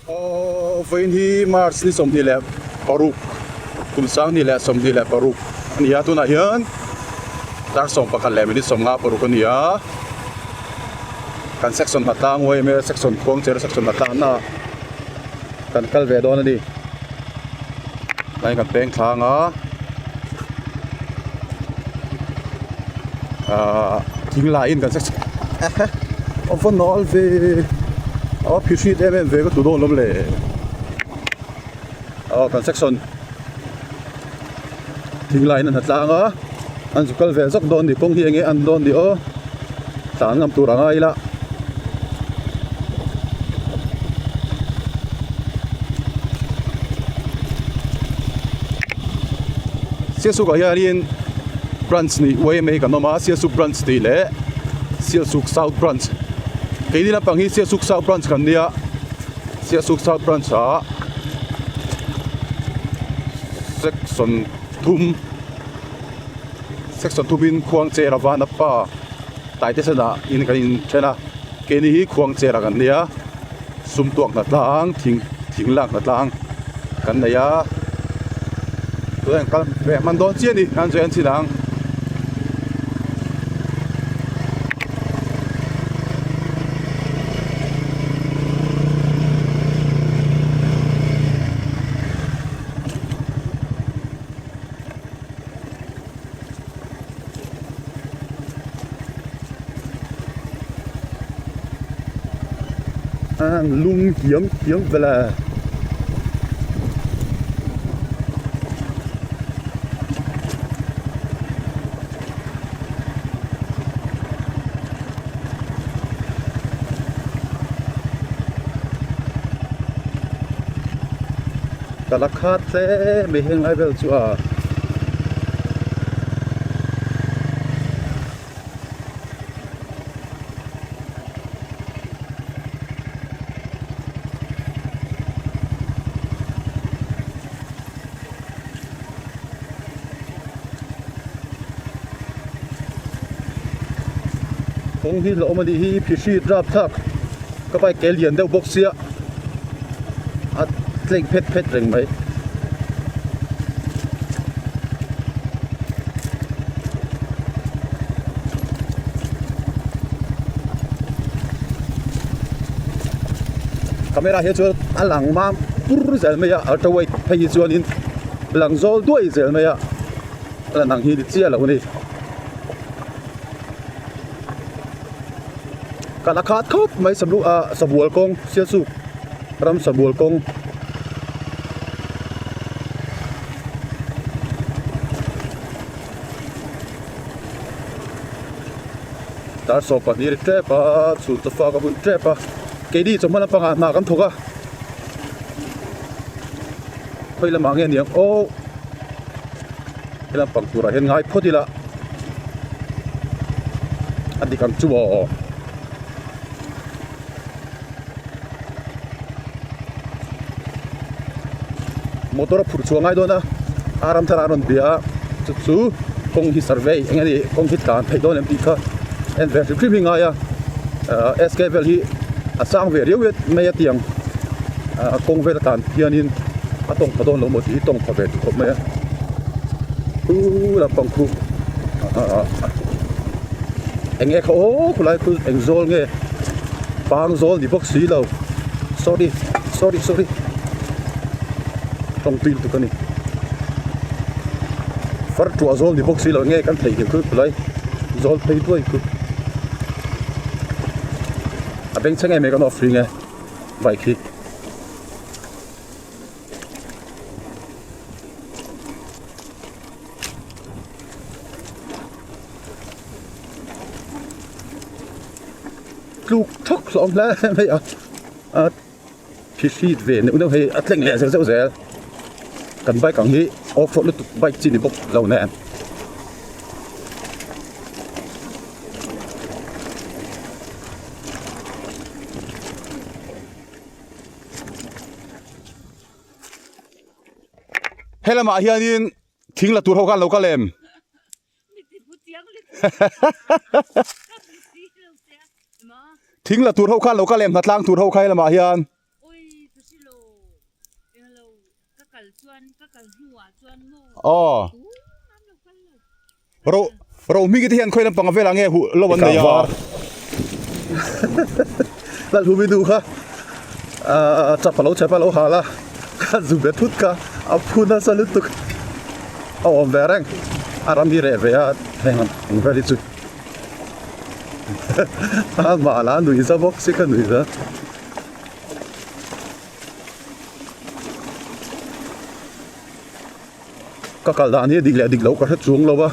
Aw vawiin hi March ni 26 kum 2026 a ni a tunah hian dar 11 leh minute 56 a ni a kan section hna tlang yma section khuangcher section hna tlanna kan kal ve dawn a ni tlai kan peng thlang a ahh thing lah in kan section a va nal ve a phi hrit em em ve ka tu dawn lawm le aw kan section thing lah in an ha tlang a an zu kal ve zawk dawn a ni kawng hi enge an dawn ni aw tlan ngam tur a ngai ila. Sialsuk ah hianin branch nih yma hi kan awm a Sialsuk branch tih leh Sialsuk south branch keini lampang hi Sialsuk south branch kan nia Sialsuk south branch ah section thum section thumin khuangcher a van a pa. Taite senah in kan in then a keini hi khuangcher ah kan nia sum tuak hna tlang thing thing lak hna tlang kan nei a tunah hian kal ve hman dawn chiah a ni an zui an chhin ang. Lung hiam hiam vel a. Ka la khat hle mai heng lai vel chu a. Kawng hi hlauhawm a nih hi phihrit rapthlak ka bike ke lian deuh bawk sia a tleng phet phet reng mai. Camera hi chuan a lang mam pur zel mai a ultra wide phei hi chuanin lang zawl duai zel mai a a lan ang hi ni chiah lo a ni. Ka la khat khawp mai sabu ah sabual kawng sialsuk ram sabual kawng. Dar 12 ri tep a chhun chaw fak a hun tep a keini chawhma lampangah hna kan thawk a khawi lamah nge ni ang aw he lampang turah hian ngai phawt ila a dik ang chu aw. Motor a phurh chhuah ngai dawn a a ram thar ah a rawn bia a chu chu kawng hi survey eng nge ni kawng hi tlan theih dawn em tih kha en ve hrim hrim hi ngai a ahh sk vel hi a sang ve riau mai a tiang ahh kawng vel atan hianin a tawng pha dawn lo maw tih hi tawng pha ve duh khawp mai a khu lampang khu ahh eng nge kha aw khulai khu eng zawl nge pang zawl ni bawk si lo sorry sorry sorry tawng tui lutuk a ni far tuah zawl ni bawk si lo nge kan theihnghilh khu khulai zawl phei duai khu a bengchheng em em kan off ring e bike hi. Tluk thawk hlawm hle mai a a thi hrit ve neuh neuh hei a tleng leh zeuh zeuh zel kan bike ang hi off road lutuk bike chi ni bawk lo nen. He lamah hianin thing la tur ho khan lo kal em? Thing la tur ho khan lo kal em hnatlang tur ho kha he lamah hian. Aw. Ro Rohmingi te hian khawi lampang velah nge huh lo an nei a. Lalhumi nu kha ahh chap a lo chep a lo hal a, ka zu be thut kha a phu nasa lutuk a awm ve reng a ram hi reh ve a heng ang vel hi chu amah lah a nuih za bawk si ka nuih za. Ka kal dan hi a dik leh dik loh ka hre chuang lo a,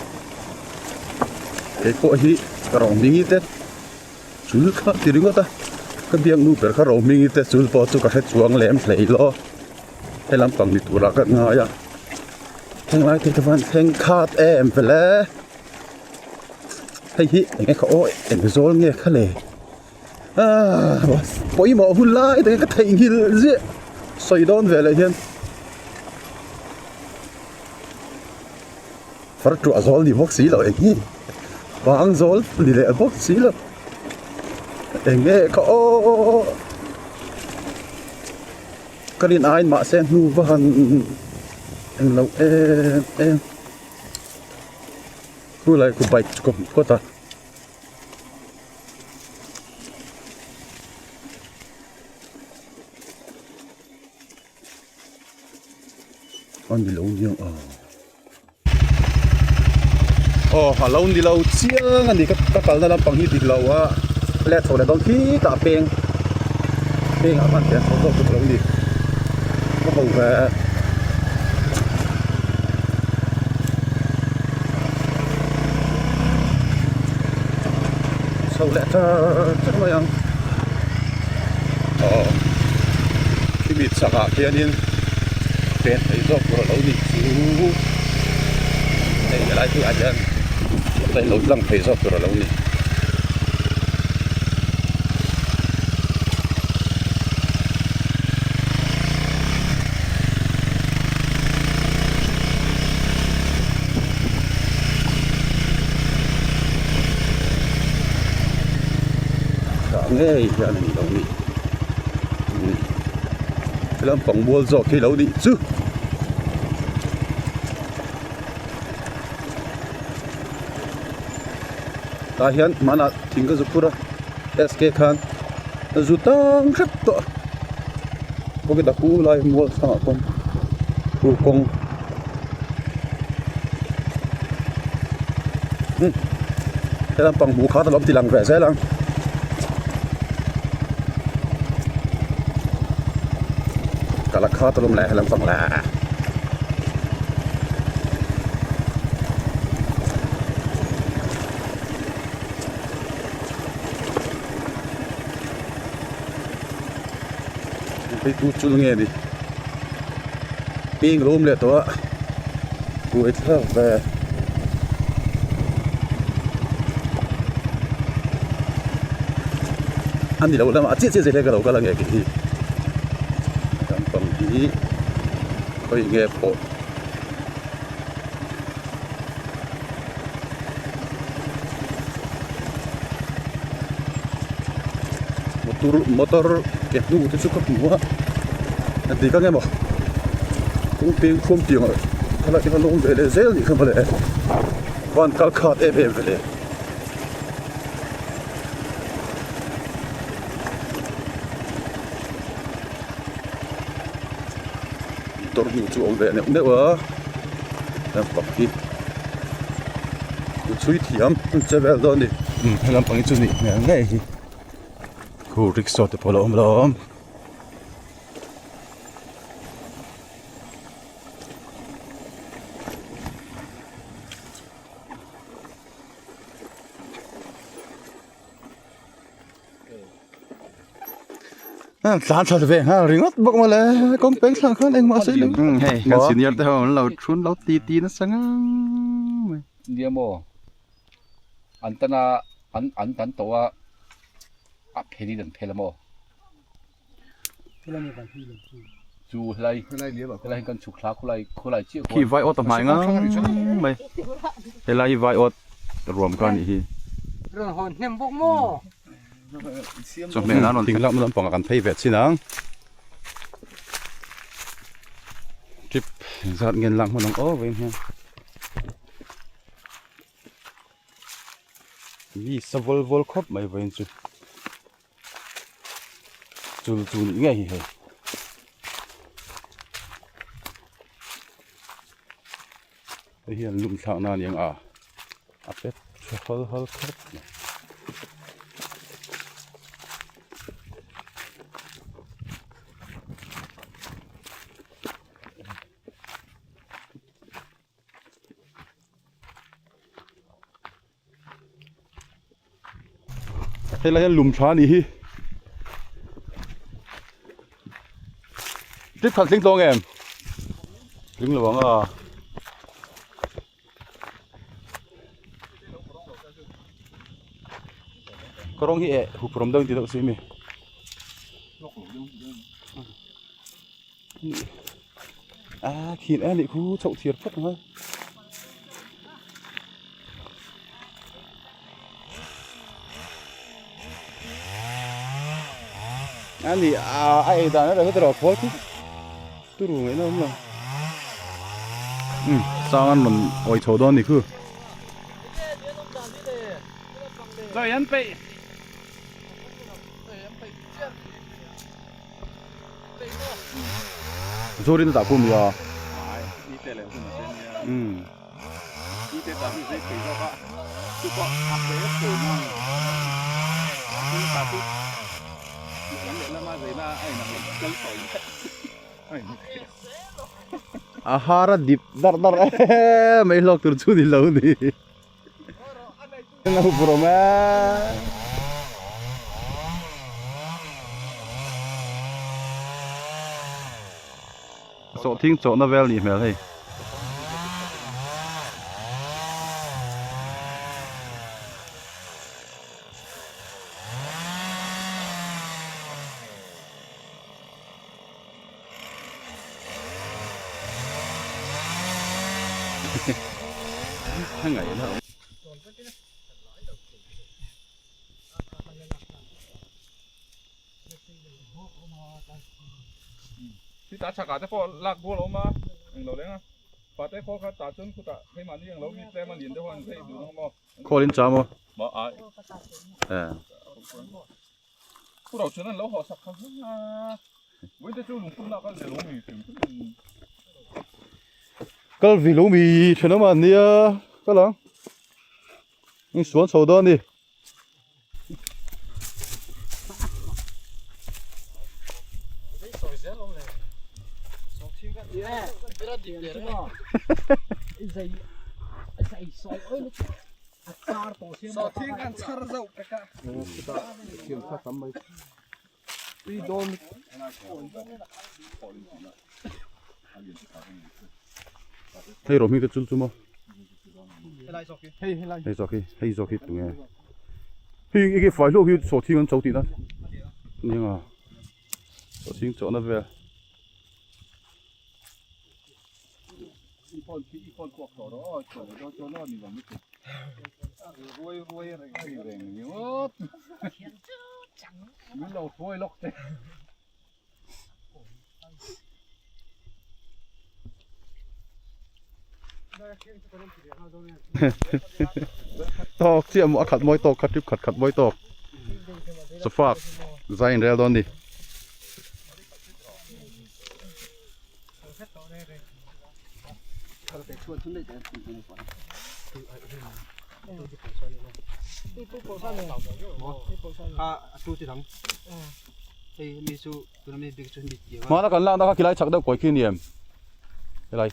kei pawh hi ka Rohmingi te chul kha ti ringawt a, ka biak nu ber kha Rohmingi te chul pawh chu ka hre chuang lem hlei lo, he lampang ni turah ka ngai a, henglai te chuan thleng khat em vele, hei hi eng nge kha aw eng zawl nge kha le. Aaa pawimawh hun lai tak ka theihnghilh ziah sawi dawn ve leh hian far tuah zawl ni bawk si lo eng hi bang zawl ni leh bawk si lo eng nge ka aw ka rin aiin mahse hnu va han eng lo em em khulai khu bike chu ka hmu phawt a. A ni lo niang a aw a lo ni lo chiang a ni ka kalna lampang hi dik lo a let chho leh dawn khitah peng pengah khan pian chho zawk tur a lo ni ka ho ve. Chho leh char char mai ang aw khimi chakah khianin pen thei zawk tur a lo nih chu hei helai pheiah hian lo tlang thei zawk tur a lo ni. Tah ngei hian a ni lo ni helam pang mual zawk hi lo nih chu. Tah hian hmanah thing ka zu phur a SK khan a zu tang hrep tawh a bawkita hu lai mual chhangah kawng hu kawng umm helam pang hmuh kha ka lo ti lang ve zel ang. Ka la khat alawm le helam pang le. Hei tu chul nge ni ping rum leh tawh a buai thlak ve a ni lo lamah chiah chiah zet hian ka lo kal ang e kei hi lampang hi khawi nge pawh. Motor motor ke hnu te chu ka hmu a a dik ang emaw kawng peng khuam tiang ah khalai te kha an awm ve leh zel anih kha mawle van kal khat em em ve le. Motor hnu chu a awm ve neuh neuh a lampang hi chu chhui thiam an che vel dawn a ni umm he lampang hi chu nih hmel ngei hi khu rickshaw te pawh a lo awm lo. Tlan tha ve nghal ringawt bawk mawle kawng peng thlang khan engmah sawi lo hei kan senior te ho an lo thun lo ti ti nasa ngang mai nia maw an tan a an an tan tawh a a phel in an phel a maw chu helai helai kan chhuk thla khulai khulai chiah khi vai awt a hmai ngang mai helai hi vai awt ruam ka nih hi rawn hawn hnem bawk maw chawhmeh nan rawn thing lam lampangah kan phei ve chin ang trip. Engzat nge an lak hman ang aw vawiin hian. Mi sa vawl vawl khawp mai vawiin chu. Chul chu nih ngei hi hei. Hei hian lum thlak na aniang a a pet tha hawl hawl khawp mai. Helai hian lum tha anih hi trip khat tling tawng em tling lo ang a ka rawng hi eh hup rawm deuh in ti deuh si mi a khin a nih khu chhoh thiar phawt ang a. A ni a a ei dan erawh chu tiraw khawl khi turu ngaihna awm lo um sang an rawn awi chho dawn a ni khu. Zorin a dah pum ya. Um. A har a dip dar dar em mai hlawk tur chu ni lo ni. Sawhthing chawhna vel nih hmel hei. Chutah chhakah te pawh lak rual a awm a, englo leng a, fate khawl kha tah chuan khutah keimahni englo mi tlem a lian deuh a an zai duh ang maw. Khawl in cham aw. Maw ai. Pu ro chuan an lo haw sak kha hmang a, vawiin te chu lungphun lak a zir lo mi hrim hrim. Kal vi lo mi thenawm an nia kal ang in suan chho dawn a ni. Hei rawh hming te chul chu maw hei zawk hi hei zawk hi tunge hei enge fai hlauh hi sawhthing an cho tihna nia sawhthing chawhna vel. Tawk chiah maw a khat mawi tawk kha trip khat khat mawi tawk sofa zai in rel dawn ni. Hmana kan lakna kha khilai chhak deuh kawi khi ni em helai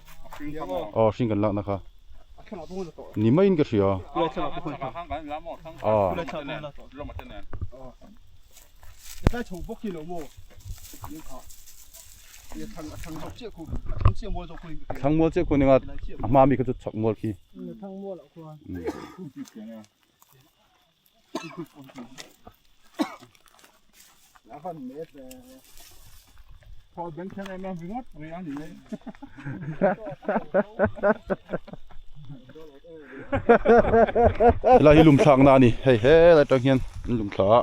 aw hring kan lakna kha ni maiin ka hria aw. Thlang mual chiah khu nia a hma mi kha chu chhak mual khi. Helai hi lum thlakna a ni hei helai atang hian an lum thla a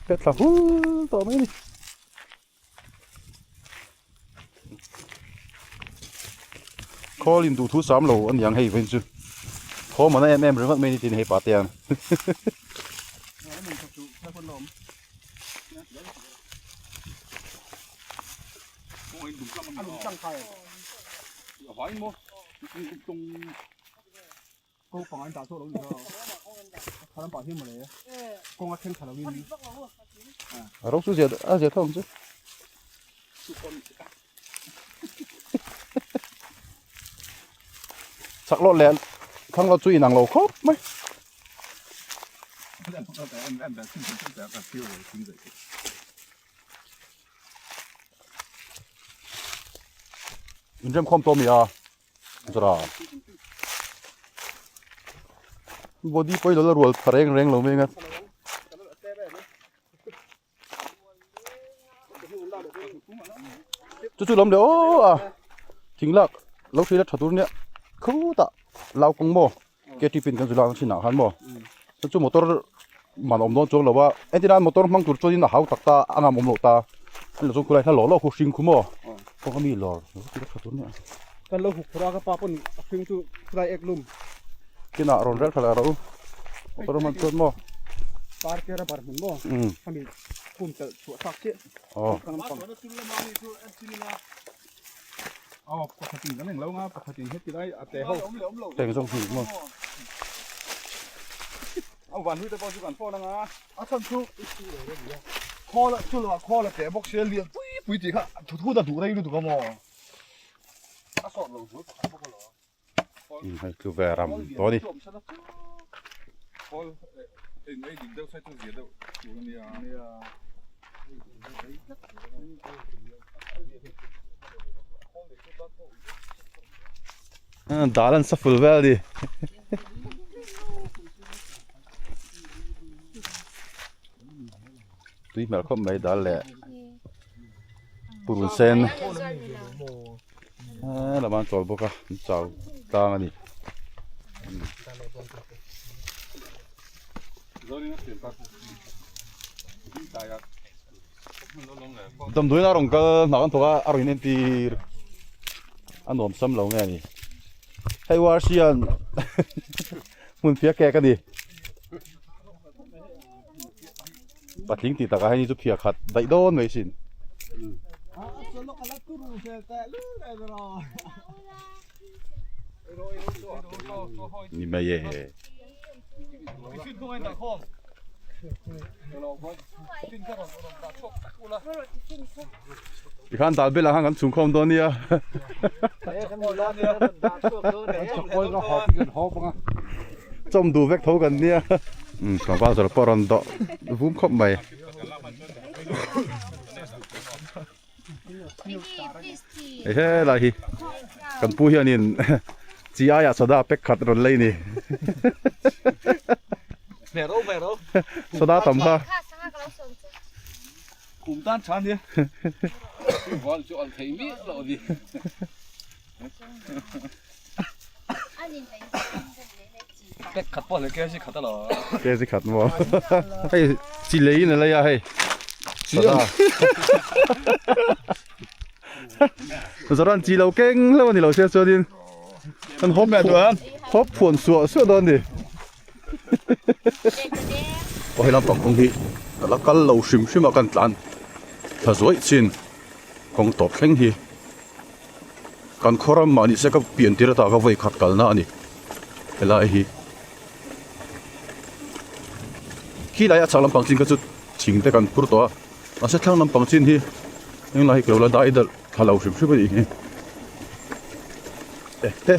pet thla hul tawh mai a ni. Khawl in duhthu sam lo a niang hei vawiin chu thawm an em em ringawt mai ni tin hei pate hian. A ro chu zia a zia tho ang chu. Chak lawt leh thlang lawt chu inang lo khawp mai. Inremkhawm tawh a mi a. Zara body pawh hi lo la rual tha reng reng lo mai ang a. Chu chu lam leh aw a thing lak lo hril a tha tur nia khutah lau kawng maw ktp in kan zui lak ang thin ah khan maw chu chu motor man awm dawn chuang lo a entir nan motor hmang tur chuanin a hau tak ta a ngam awm loh ta an lo chuan khulai hla lawh lawh khu hring khu maw kawng a mi lawr lo hril a tha tur nia. Kan lo huk phurh a ka pa pawn a hring chu khulai ek lum. Kinah rawn rel tha leh rawh u motor hman chuan maw. Parker a bar hmun maw khami kum telh chhuah thlak chiah. Aw. Aw pakhatin kan englo nga pakhatin heti lai a te ho. Teng zawng hi maw. Aw van hui te pawh chu kan phone anga. A chhan chu khawl chu lo ah khawl a teh bawk sia lian pui pui tih kha thu thu ta duh rei lutuk a maw. A sawt lo zual pakhat bawk alawm. Hei tlu ve ram tawh a ni. Khawl eng ei dik deuh sai chu zia deuh tur a nia. Dal an sa ful vel a ni. Tui hmel khawp mai dal leh purun sen lam an chawl bawk a an chau tlang a ni. Damdawiin a rawn kal hna kan thawk a a rawn inentir a nuam sam lo nge a ni hei war hian hmun phiah kek a ni. Patling tih takah hian hi chu phiah khat daih dawn mai sin. Ni mai e. Tikhan dal belah khan kan chhung khawm dawn nia. Chawm duh vek tho kan nia. Tlangval zawrh pawh a rawn dawh vum khawp mai. Hei helai hi kan pu hianin chi aiah soda pack khat rawn lei ni. Soda tam kha. Kum tan tha nia. Val chu al thei miah lo ni. Pack khat pawh hle kg khat alo. Kg khat maw. Hei chi lei in a lei a hei. Soda. Zoran chi lo keng hlauh a ni lo sia chuanin an hawp hawp phuan suah suah dawn a ni. Aw he lampang kawng hi ka la kal lo hrim hrim a kan tlan thla zuaih chin kawng tawp thleng hi kan khaw ram mah ni se ka pian tir atah ka vawi khat kalna a ni helai hi khi lai a chhak lampang chin kha chu thing te kan phur tawh a mahse thlang lampang chin hi englai hi ka lo la dai dalh thla lo hrim hrim a nih hi eh te.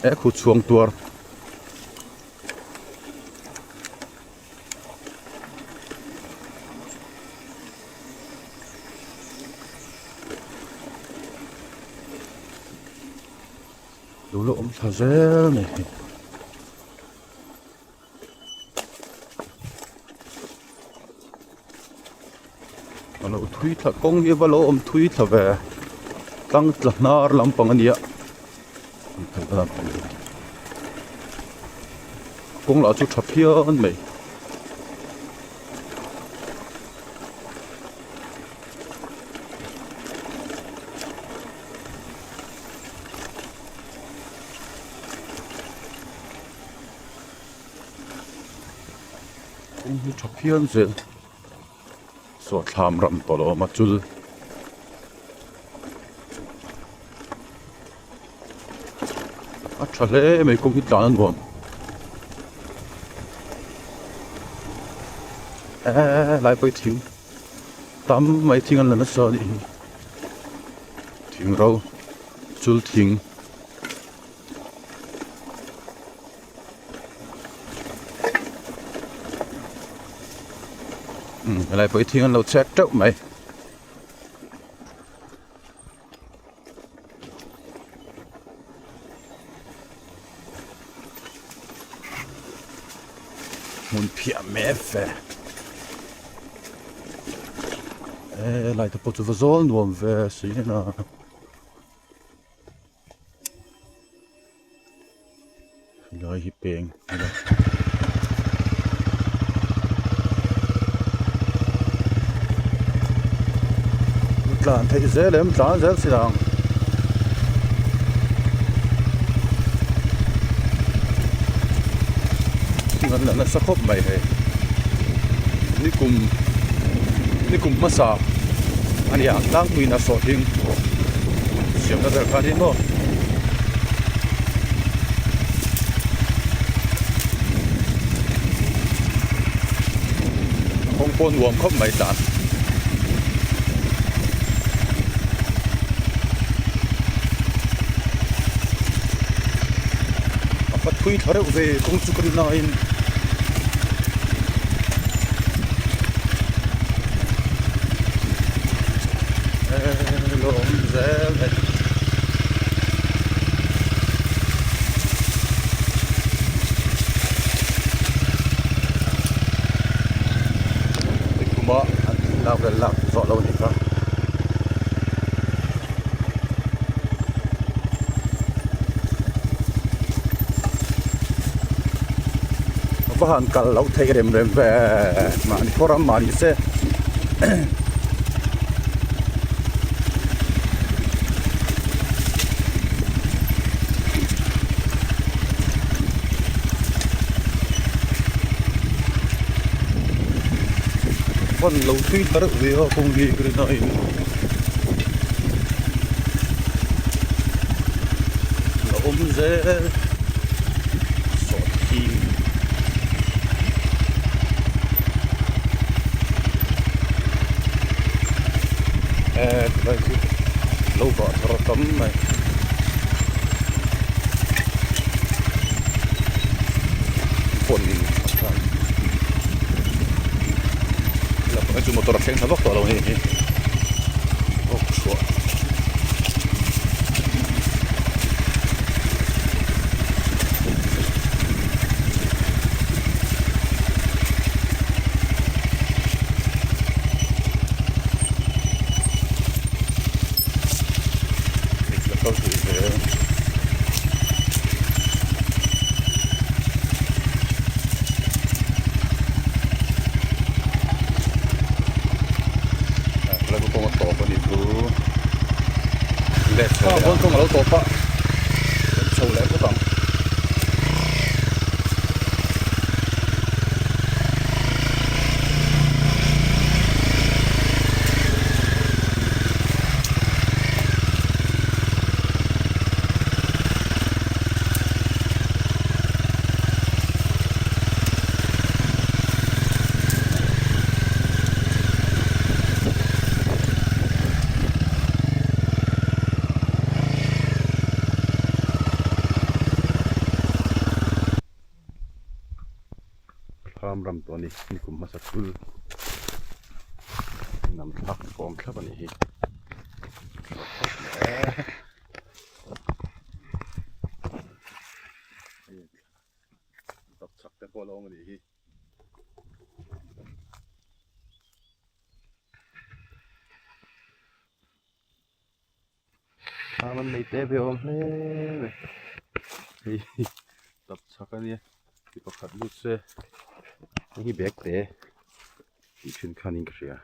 Eh khu chhuang tuar lo la awm thla zel mai hi. A lo thui thla kawng hi va lo awm thui thla ve tlang tla hnar lampang a nia kawng lah chu tha phian mai. Kawng hi tha phian zel saw thlam ram tawh lo awm a chul. A tha hle mai kawng hi tlan a nuam eee lai pawh hi thing tam mai thing an la nasa a nih hi thing ro chul thing. Helai pawh hi thing an lo chhek teuh mai. Hmun phiah mek ve helai te pawh chu va zawl nuam ve si a. Helai hi peng a ni a tlan theih zel em tlan zel si ang thing an la nasa khawp mai hei nikum nikum hmasa a ni ang tlangpuiin a sawhthing siamna vel khan hi maw. Kawng pawh nuam khawp mai tlan. A fa thui thla reuh ve kawng chu ka rin aiin. Lawm zel mai. Kuma an lak vel lak zawh lo ni kha. Va han kal loh theih rem rem ve mahni khaw ram mahni se. Fan lo tui ta reuh ve a kawng hi ka rin aiin a awm zel sawhthing. Eh tilai chu lo vah thar a tam mai. Phone in a tlan la chu motor a thleng thla vak tawh lo a ni hi awk chhuah. Kawng a lo tawp a kan chho leh phawt ang. Farm ram tawh a ni nikum hmasa thul nam thlak kawm thlap a nih hi. Tapchhak te pawh a lo awm a nih hi. Thlam an nei te ve awm hle mai hei hi tap chhak a nia mi pakhat lut se hei hi bag te tih thin khan in ka hria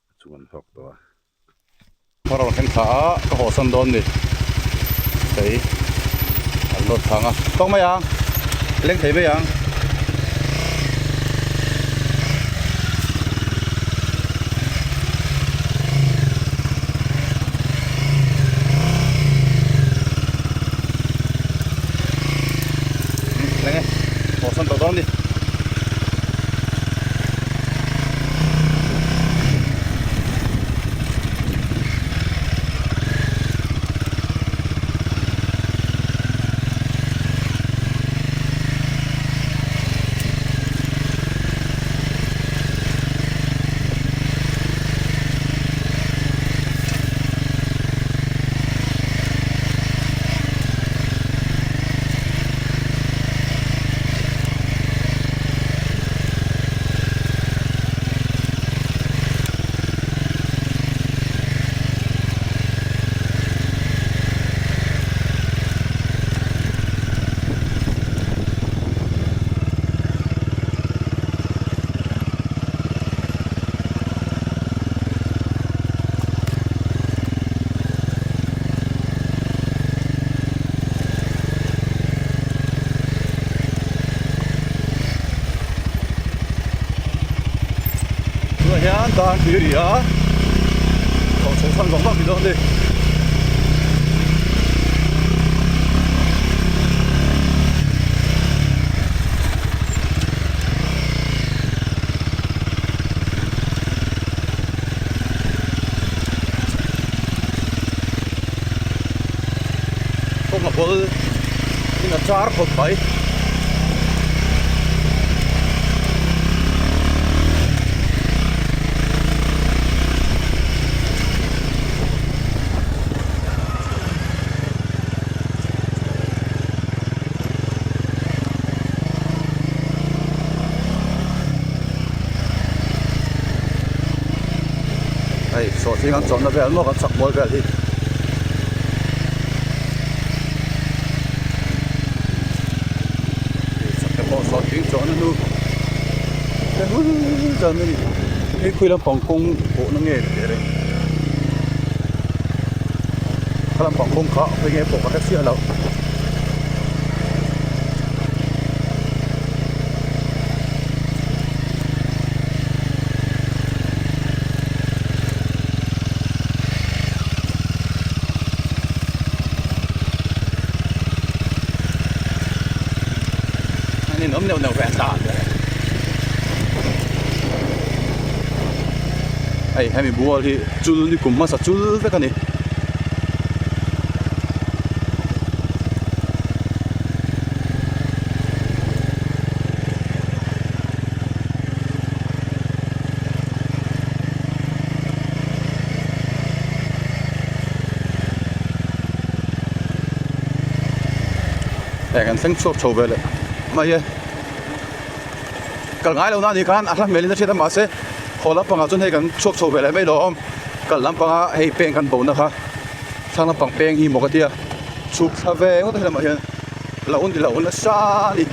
a chung an hlawk tawh a. Thar a rawn thleng thla a ka haw san dawn ni hei an load thang a tawk mai ang leng thei mai ang. Tunah hian dar tui a ri a, chho chho chhan vang vang ni dawn a ni. Kawng a bawl in a char khawp mai. Hei sawhthing an chawlhna vel maw kan chak mawi vel hi. Chak te pawh sawhthing chawlhna hnu te hul chuan a ni. Hei khawi lampang kawng pawhna nge ni teh reng. Kha lampang kawng kha khawi nge pawh ka hre chiah lo. An inawm neuh neuh ve an ta hei hemi bual hi chul ni kum hmasa chul vek a ni. Hei kan thleng chhuak chho ve leh mai e kal ngai lo na ni khan a hla hmel in a hriat a mahse haw lampangah chuan hei kan chhuak chho ve leh mai lo a awm kal lampanga hei peng kan bo na kha thlang lampang peng hi maw ka tia chhuk thla ve ngawt a helamah hian lo ni lo nasa a ni.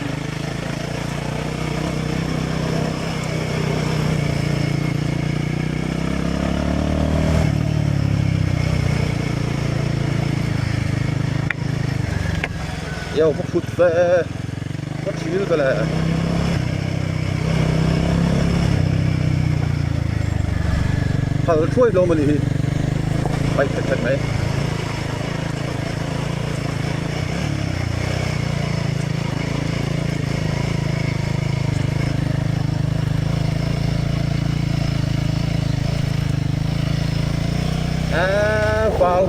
Yo va phut ve va thil ve le. Phal thuai hlawm a ni hi paih phet phet mai. Aaa vau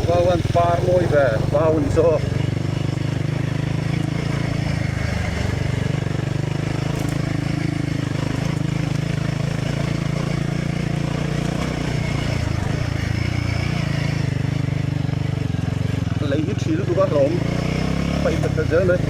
vau an par mawi ve vau a ni zawk. Lei hi thi lutuk a hlawm paih phet phet zel mai.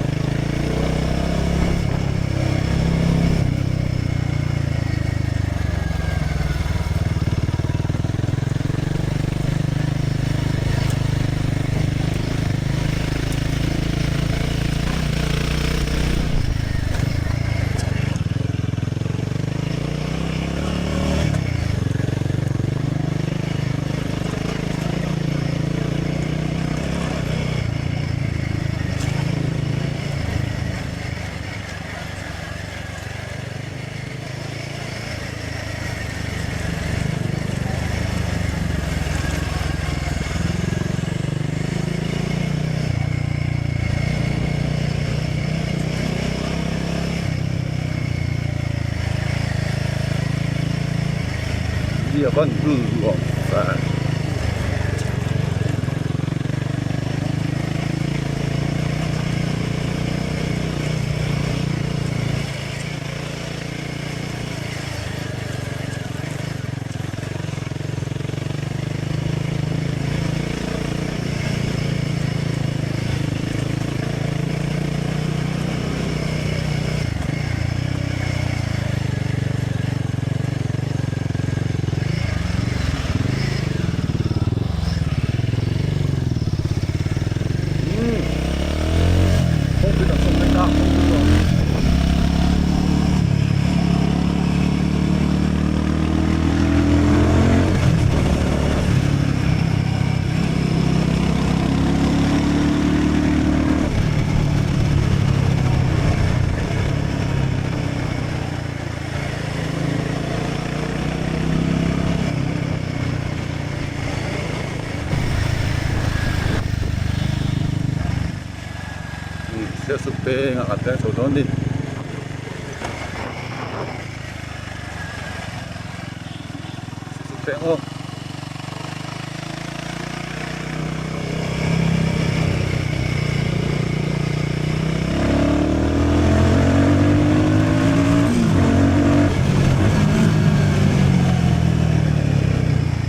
Biakan nuam fan. peng ah kan peng chho dawn a ni. Peng aw.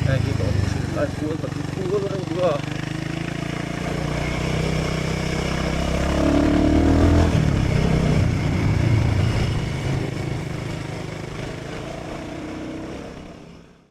Hei hi ka awm thin lai kual ka ti kual reuh duh a.